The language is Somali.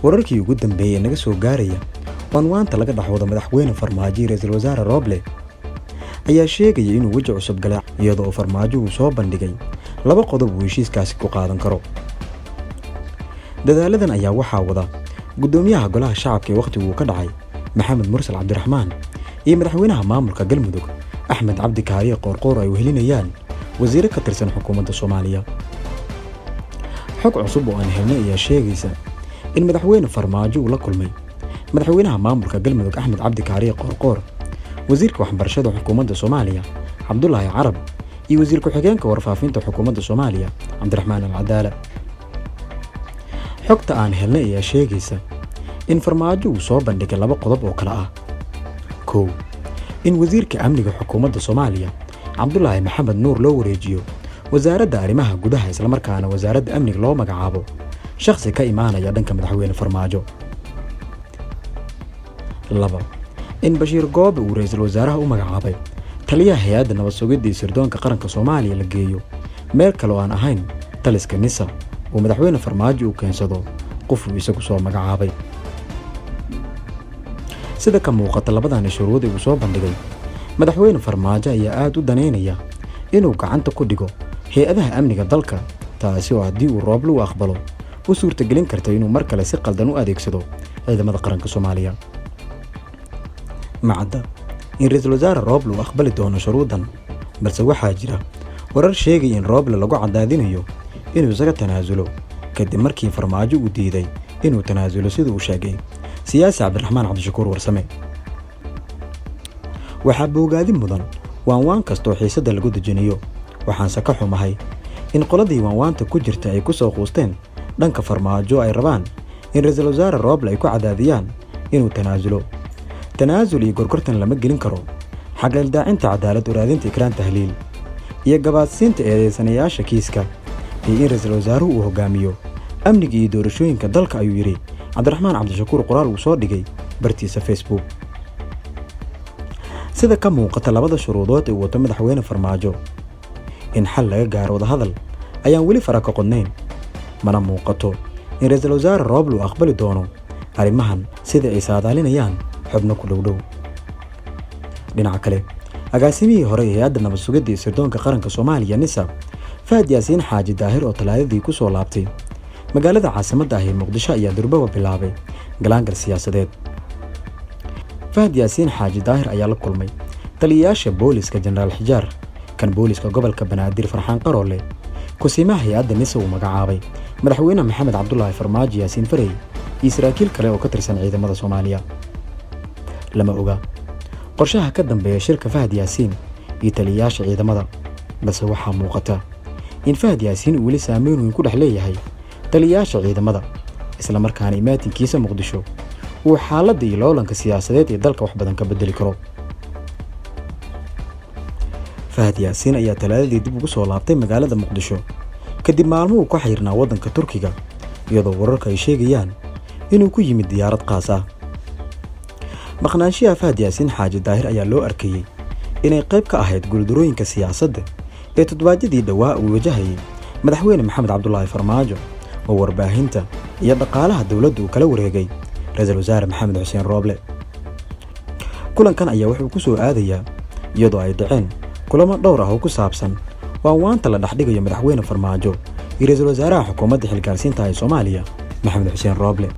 Wararkii ugu dambeeyay ee naga soo gaaraya waanwaanta laga dhexwado Madaxweyne Farmaajo iyo Ra-iisul Wasaare Rooble ayaa sheegaya inuu weji cusub galay, iyadoo Farmaajo uu soo bandhigay laba qodob uu heshiiskaasi ku qaadan karo. Dadaaladan ayaa waxaa wada guddoomiyaha Golaha Shacabka ee wakhtigu uu ka dhacay, Maxamed Mursal Cabdiraxmaan, iyo madaxweynaha maamulka Galmudug, Axmed Cabdi Kaariye Qoorqoor, ay wehelinayaan wasiiro ka tirsan xukuumadda Soomaaliya. Xog cusub oo aan helnay ayaa sheegaysa in Madaxweyne Farmaajo uu la kulmay madaxweynaha maamulka Galmudug, Axmed Cabdi Kaariye Qoorqoor, wasiirka waxbarashada xukuumadda Soomaaliya, Cabdulaahi Carab, iyo wasiir ku-xigeenka warfaafinta xukuumadda Soomaaliya, Cabdiraxmaan Al Cadaala. Xogta aan helnay ayaa sheegaysa in Farmaajo uu soo bandhigay laba qodob oo kale ah: 1, in wasiirka amniga xukuumadda Soomaaliya, Cabdulaahi Maxamed Nuur, loo wareejiyo wasaaradda arrimaha gudaha, islamarkaana wasaaradda amniga loo magacaabo shakhsi ka imaanaya dhanka Madaxweyne Farmaajo. 2, in Bashiir Goobe uu ra-iisul wasaaraha u magacaabay taliyaha hay-adda nabad sugidda iyo sirdoonka qaranka Soomaaliya la geeyo meel kale oo aan ahayn taliska NISA, uu Madaxweyne Farmaajo uu keensado qof uu isagu soo magacaabay. Sida ka muuqata labadani shuruud ee uu soo bandhigay Madaxweyne Farmaajo ayaa aada u daneynaya inuu gacanta ku dhigo hay-adaha amniga dalka, taasi oo haddii uu Rooble u aqbalo u suurtagelin karta inuu mar kale si qaldan u adeegsado ciidamada qaranka Soomaaliya. Macadda in Ra-iisul Wasaare Rooble uu aqbali doono shuruuddan, balse waxaa jira warar sheegaya in Rooble lagu cadaadinayo inuu isaga tanaasulo, kadib markii Farmaajo uu diiday inuu tanaasulo, sida uu sheegay siyaasi Cabdiraxmaan Cabdishakuur Warsame. Waxaa boogaadin mudan waanwaan kastoo xiisadda lagu dejinayo, waxaanse ka xumahay in qoladii waanwaanta ku jirta ay ku soo quusteen dhanka Farmaajo, ay rabaan in Ra-iisul Wasaare Rooble ay ku cadaadiyaan inuu tanaasulo. Tanaasul iyo gorgortan lama gelin karo xageeldaacinta cadaalad uraadinta Ikraan Tahliil iyo gabaadsiinta eedeysanayaasha kiiska iyo in ra-iisul wasaaruhu uu hogaamiyo amniga iyo doorashooyinka dalka, ayuu yidhi Cabdiraxmaan Cabdishakuur qoraal uu soo dhigay bartiisa Facebook. Sida ka muuqata labada shuruudood ee uu wato Madaxweyne Farmaajo in xal laga gaaro wadahadal ayaan weli fara ka qodnayn, mana muuqato in Ra-iisul Wasaare Rooble uu aqbali doono arrimahan, sida ay saadaalinayaan xubno ku dhowdhow. Dhinaca kale, agaasimihii hore ee hay-adda nabad sugidda iyo sirdoonka qaranka Soomaaliya, NISA, Fahad Yaasiin Xaaji Daahir, oo Talaadadii ku soo laabtay magaalada caasimadda ah ee Muqdisho, ayaa durbaba bilaabay galaangal siyaasadeed. Fahad Yaasiin Xaaji Daahir ayaa la kulmay taliyayaasha booliska, Jenaraal Xijaar, kan booliska gobolka Banaadir, Farxaan Qaroole, kusiimaha hay-adda NISA uu magacaabay Madaxweyne Maxamed Cabdulaahi Farmaajo, Yaasiin Farey, iyo saraakiil kale oo ka tirsan ciidamada Soomaaliya. Lama oga qorshaha ka dambeeya shirka Fahad Yaasiin iyo taliyayaasha ciidamada, balse waxaa muuqata in Fahad Yaasiin uu weli saameyn weyn ku dhex leeyahay taliyayaasha ciidamada, islamarkaana imaatinkiisa Muqdisho uu xaaladda iyo loolanka siyaasadeed ee dalka wax badan ka bedeli karo. Fahad Yaasiin ayaa Talaadadii dib ugu soo laabtay magaalada Muqdisho kadib maalmo uu ka xayrnaa waddanka Turkiga, iyadoo wararku ay sheegayaan inuu ku yimid diyaarad qaas ah. Maqnaanshiyaha Fahad Yaasiin Xaaji Daahir ayaa loo arkayey inay qayb ka ahayd guuldarooyinka siyaasadda ee toddobaadyadii dhowaa uu wajahayay Madaxweyne Maxamed Cabdulaahi Farmaajo, oo warbaahinta iyo dhaqaalaha dowladda uu kala wareegay Ra-iisul Wasaare Maxamed Xuseen Rooble. Kulankan ayaa wuxuu ku soo aadayaa iyadoo ay dhaceen kulamo dhowr ah oo ku saabsan waanwaanta la dhexdhigayo Madaxweyne Farmaajo iyo ra-iisul wasaaraha xukuumadda xilgaarsiinta ee Soomaaliya, Maxamed Xuseen Rooble.